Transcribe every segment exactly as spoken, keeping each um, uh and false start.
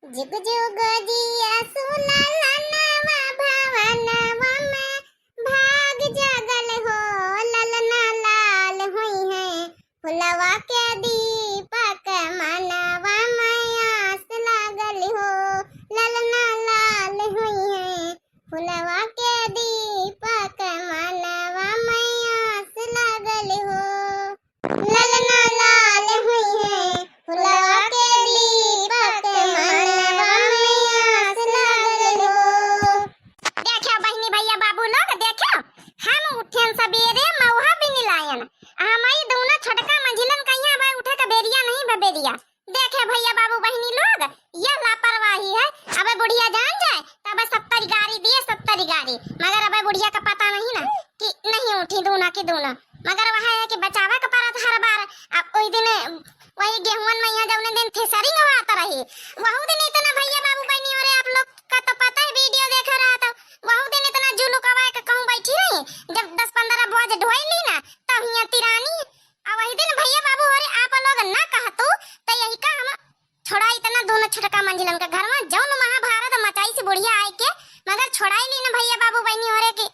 जुग जुग जिया सुना ललनवा भवनवा में भाग जागल हो, ललना लाल हुई है। फुलवा के दीपक मनवा में आस लागल हो, ललना लाल हुई है। फुलवा के दीपक मनवा में आस लागल हो, ललना लाल हुई है। फुलवा के दीपक मनवा में आस लागल हो। देखो बहिनी भैया बाबू लोग, देखो, हम उठेन सबेरे मउहा बिन लायन, आ हमई दूनो छोटका मंझिलन कहिया बा उठे का बेरिया नहीं बा बेरिया। देखे भैया बाबू बहिनी लोग, ये लापरवाही है। अबे बुढ़िया जान जाए तो अबे सत्तरी गारी दिए, सत्तरी गारी। मगर अबे बुढ़िया का पता नहीं ना कि नहीं उठी दूना की दूना। मगर वह है कि बचावे का परत हर बार। अब वही दिन वही गेहुअन में यहाँ जौने दिन थ्रेसरिंग होत रही, वहू दिन इतना भैया बाबू बहिनी हो रे, आप लोग का तो पता है, वीडियो देखा रहा तो वहू दिन इतना जुलुकवा के कहूँ बैठी रही। जब दस पन्द्रह बोझ ढोई ली ना, तब हियाँ तिरानी। आ वही दिन भैया बाबू हो रे, आप लोग ना कहतू तो यही का हम छोड़ा इतना दूनो छोटका मंझिलन के घर में जौन महाभारत मचाई से बुढ़िया आए के, मगर छोड़ाई ली ना भैया बाबू बहिनी हो रे कि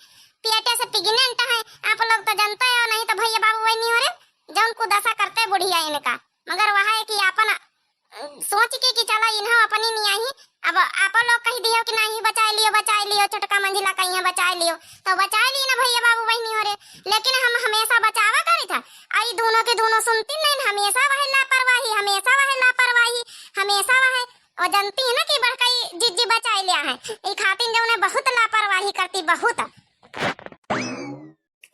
पेटे से प्रेग्नेंट है। आप लोग तो जानते हो, नहीं तो भैया बाबू बहिनी हो रे जौन कुदसा करते बुढ़िया इनका। मगर वह है कि अपन, अ, सोच के कि चला इन्हों अपनी नियाही, अब आप लोग कह दियो कि नहीं बचाए लियो, बचाए लियो, छोटका मंझिला कहीं बचाए लियो, तो बचाए ली ना भैया बाबू बहिनी हो रे। लेकिन हम हमेशा बचावा करी था, आई दूनो के दूनो सुनती नहीं, हमेशा वह लापरवाही, हमेशा वह लापरवाही, हमेशा वह। और जानती है ना कि बड़काई जिज्जी बचाए लिया है, ई खातिन जौने बहुत लापरवाही करती, बहुत।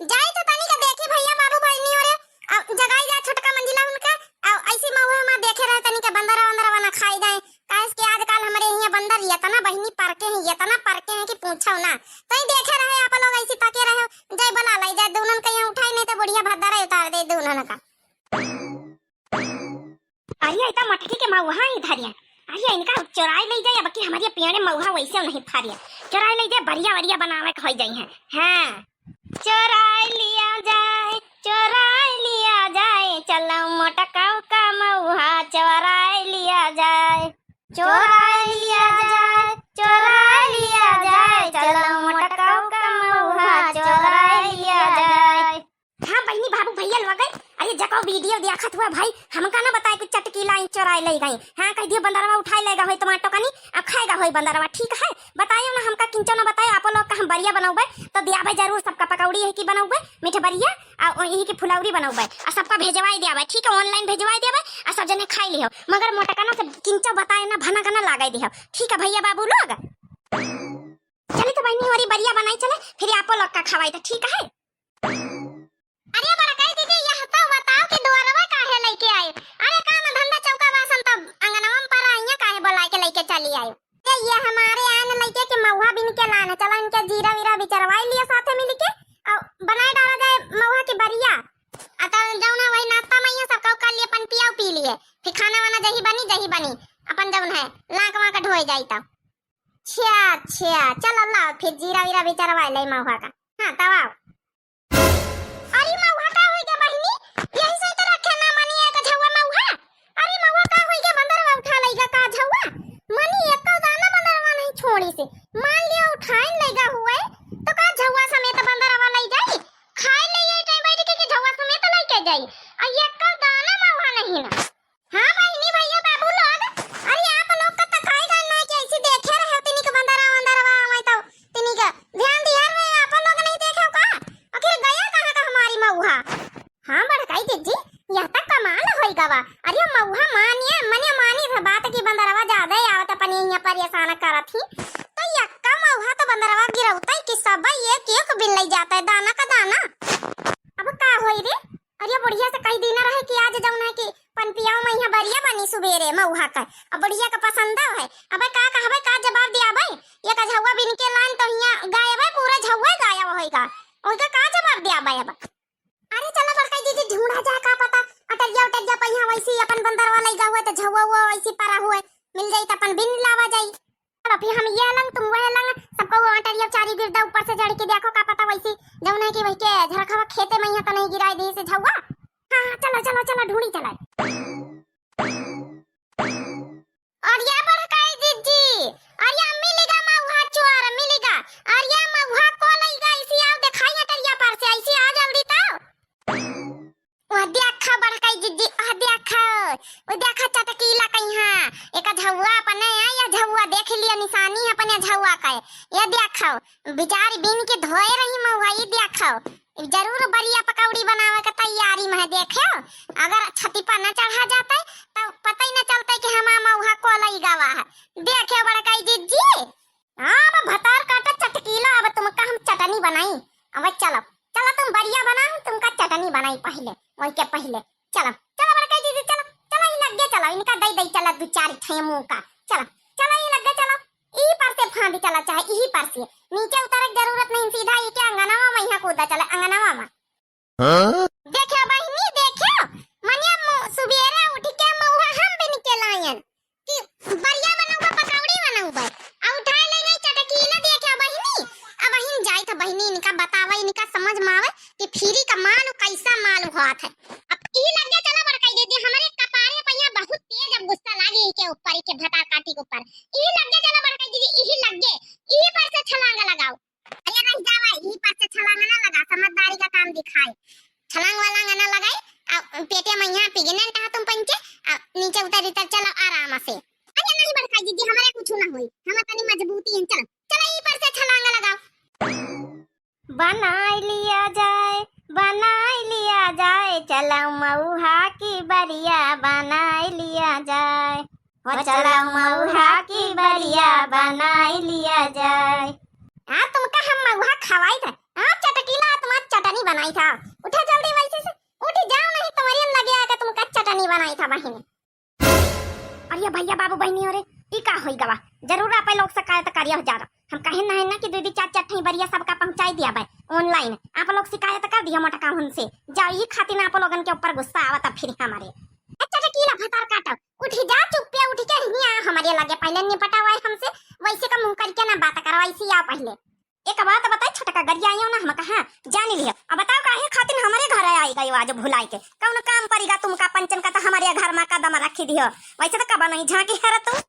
जाई तो तनी का देखी भैया बाबू बहिनी हो रे, आ, जगाई जाए छोटका मंझिला उनका, आ, ऐसी महुआ हमार देखे रहे तनी का बंदरा वंदरा ना खाई जाए, काहे कि आजकल हमरे यहाँ बंदर इतना बहिनी परके हैं, इतना परके हैं कि पूछो ना। तो ही देखे रहे आप लोग ऐसी तके रहे, जाई बुला लाई जाए, दूनन का यहाँ उठाई नहीं तो बुढ़िया भद्दरा उतार दे दूनन का। अरे, ई त मटकी के मउहा ही धरिया। अरे, इनका चोराई ले जाए, अब कि हमारे पेड़े मउहा वैसे नहीं फारिया। चोराई ले जाए, बरिया वरिया बनावे के हो जाई है। हाँ। चोराई लिया जाए, चोराई लिया जाए, चलो मोटकाऊ का मउहा चोराई लिया जाए। चोराई लिया जाए, चोराई लिया जाए, चलो मोटकाऊ का मउहा चोराई लिया जाए। हाँ बहिनी, बाबू भैया लोग, अरे जको वीडियो देखत हुआ भाई, हमका ना बताए कि चटकी लाई चोराए ले गई। हाँ, कह दियो बंदरवा उठाए लेगा होई तुम्हार टोकनी, अब खाएगा होई बंदरवा, ठीक है? बतायो ना हमका, किंचो ना बतायो, आप लोग का हम बरिया बनौबे तो दियाबे जरूर, सबका पकौड़ी यही की बनौबे, मीठे बरिया, आ यही की फुलौरी बनौबे, आ सबका भेजवाए दियाबे, ठीक है? Online भेजवाए दियाबे, आ सब जने खाई लिहो, मगर मोटकना से किंचो बताए ना, भनक ना लागे दिहो, ठीक है भैया बाबू लोग? चली तो बहिनी, हमारी बरिया बनाई चले, फिर आपो लोग का खवाई तो ठीक है। अरे बड़काई दीदी, यह तो बताओ कि दुअरवा काहे लेके आए? अरे काम धंधा चौका बासन तो अंगनवा में परा हियाँ काहे बुलाए के लेके चली आए? ये, ये हमारे आन लेके के महुआ बिन के लान, चला इनके जीरा वीरा बिचरवाई लिए साथे मिल के, और बनाए डाला जाए महुआ की बरिया। आ तो जौन है वही नाश्ता में ये सब कऊ कर लिए, पनपिया पी लिए, फिर खाना वाना जही बनी, जही बनी, अपन जौन है लाक वाक ढोए जाई तब। अच्छा, अच्छा, चल अल्लाह, फिर जीरा वीरा बिचरवाई ले महुआ का। हाँ, तब आओ। अरे महुआ का होई गे बहिनी? यही से तो रखे ना मनी एक झौआ महुआ। अरे महुआ का होई गे, बंदरवा उठा लइगा का झौआ? मनी एको दाना बंदरवा नहीं छोड़ी से। मान लियो उठाइन लइगा हुए, तो का झौआ समेत बंदरवा लइ जाई? खाए ले ये टाइम बैठ के, के झौआ समेत लइके जाई। आ एको दाना महुआ नहीं ना। हाँ बहिनी भैया बाबू लोग, अरे आप लोग का तो काहे जान ना कि ऐसे देखे रहे हो, तिनी के बंदरा वंदरवा आवे तो तिनी के ध्यान दिया रहे, आप लोग नहीं देखे हो का? आखिर गया कहाँ का हमारी मऊहा? हाँ बड़काई जिज्जी, यह तो कमाल होई गवा। अरे मऊहा मानिए, मने मानी था बात की बंदरवा ज्यादा ही आवत अपनी यहाँ परेशान करत ही। तो यक्का मऊहा तो बंदरवा गिरौता ही कि सब एक एक बिन लई जाता है दाना का दाना। अब का होई रे? अरे बुढ़िया से कही दीना रहे कि आज जौन है कि पनपियाओ में यहाँ बरिया बनी सुबेरे मऊहा का। अब बुढ़िया का पसंद है। अबे का कहबे, का जवाब दियाबे? ये का झौआ बिन के लान तो हियाँ गायब है, पूरा झौआ गायब होएगा। ओइका का जवाब दियाबे अब? अरे चला बड़काई जिज्जी ढूंढा जाए, का पता अटरिया उटरिया पे यहाँ वैसे ही अपन बंदरवा लइगा हुए तो झौआ हुआ वैसे परा हुए मिल जाई तो अपन बिन लावा जाई। अब फिर हम ये लंग, तुम वह लंग, सबको वो अटरिया चारी गिरदा ऊपर से चढ़ के देखो, का पता वैसी जौन है कि वही के झरखवा खेते में यहाँ तो नहीं गिराई दी से झौआ। हाँ, हाँ, चलो, चलो, चलो, ढूंढी चला। अरे ये बड़काई जी, हुआ अपने यहाँ यह झउआ देख लिया, निसानी है अपने झउआ का। ये देखो, बिचारी बीन के धोए रही मउहा, ये देखो, जरूर बरिया पकौड़ी बनावे के तैयारी में है। देखो, अगर छती पर न चढ़ा जाते, तो पता ही न चलते कि हमार मउहा कोलई गवा है। देखो बड़काई जिज्जी, अब भतार काटा चटकीला, अब तुमका हम चटनी बनाई। अब चलो, चलो तुम बरिया बनाओ, तुमका चटनी बनाई पहिले, वही के पहिले। चलो, चलो बड़काई जिज्जी, चलो, चलो, ई लग्गे चलो, इनका दई दई चलो दू चार ठे मुँह का। चलो, चलो, ई लग्गे चलो, ई पर से फांदी चला, चाहे इही पर से। नीचे उतरे के जरूरत नहीं, सीधा ई के अंगनवा में यहाँ कूदा चला, अंगनवा में। हाँ? देखो बहिनी, देखो, मनिया मु-, सुबेरे उठ के मउहा हम बिन के लायन कि बरिया बनउबा, पकौड़ी बनउबा, आ उठाए ले गई चटकीला। देखो बहिनी, अब बहिन जाई था बहिनी, इनका बतावा, इनका समझ में आवे कि फ्री का माल कैसा माल होत है। अब ई लग गया, चला बड़काई दीदी, हमरे कपारे पे यहाँ बहुत तेज अब गुस्सा लागे इनके ऊपर, इनके भतार काटी के ऊपर। ई लग गया, चला बड़काई दीदी, ई लग गए, ई पर से छलांग लगाओ। अरे रह जावा, ई पर से छलांग ना लगा, समझदारी का काम दिखाए। छलांग वलांग ना लगाए, आ पेटे में यहाँ पिघने ना तुम पंचे, आ नीचे उतर उतर चलो आराम से। अरे नहीं बड़काई दीदी, हमारे कुछ ना होई, हम तनी मजबूती हैं। चलो, चलो ई पर से छलांग लगाओ। बनाई लिया जाए, बनाई लिया जाए, चलो मउहा की बरिया बनाई लिया जाए। हो चलो मउहा की बरिया बनाई लिया जाए। हाँ, तुमका हम मउहा खवाई था। हाँ, चटकीला, तुम्हार चटनी बनाई था। उठा जल्दी वैसे से, उठ जाओ, नहीं तुम्हारे लगे आके तुमका चटनी बनाई था बहिनी। अरे भैया बाबू बहिनी, अरे ई का होई गवा? जरूर आप लोग शिकायत करिया हो जा रहा। हम कहे नहीं ना कि दीदी चार चार ठे बरिया सबका पहुँचाई दिया बा ऑनलाइन। आप लोग शिकायत कर दिया मोटका उनसे। जाओ, ई खातिर आप लोगन के ऊपर गुस्सा आवता फिर हमारे। अच्छा, चटकीला भतार काटो, उठी जा, चुप्पे उठ के हियाँ आ हमरे लगे, पहिले निपटावा हमसे, वैसे का मुँह करके ना बात करो, ऐसे ही आओ पहिले। एक बात बताई छोटका, गरियाइयो ना हमका, हाँ, जानी लिहो। अब बताओ काहे खातिर हमरे घर आई गयो आज भुलाई के? कौन काम पड़िगा तुमका पंचन का तो हमरे घर में कदम रखी दिहो? वैसे तो कबा नहीं झांकी है रे तू।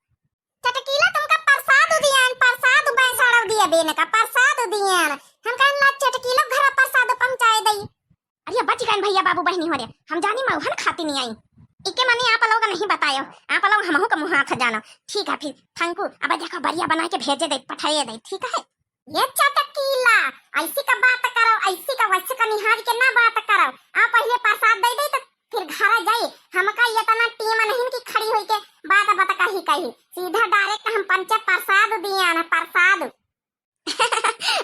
चटकीला तुमका प्रसाद दियन, प्रसाद बैसाड़ो दिया बेन का, प्रसाद दियन। हम कहन ला चटकीलो घर प्रसाद पहुँचाए दई। अरे बच गए भैया बाबू बहिनी हो रे, हम जानी मउहन खाती नहीं आई। इके मने आप लोग नहीं बतायो, आप लोग हमहू का मुँह हाथ जानो। ठीक है फिर थैंक यू। अब देखो बरिया बनाए के भेजे दे, पठाए दे, ठीक है। ये चटकीला, ऐसी का बात करो, ऐसी का वैसे का निहार के ना बात करो। आ पहिले प्रसाद दे दे तो फिर घर जाई। हमका ये तना टीम नहीं कि खड़ी होई के बात बात कही कही। सीधा डायरेक्ट हम पंचे प्रसाद दियन, प्रसाद।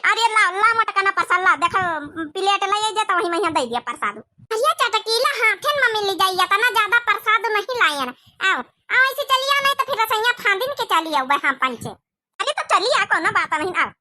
अरे ला, ला मोटका ना प्रसाद ला, देखो प्लेट ले जा तो वही में यहाँ दे दिया प्रसाद। अरे चटकीला हाथन में मिल जाई, इतना ज्यादा प्रसाद नहीं लायन। आओ, आओ ऐसे चलिया नहीं तो फिर रसैया फांदिन के चली आओ हम पंचे। अरे तो चली आ, कोनो बात नहीं, आओ।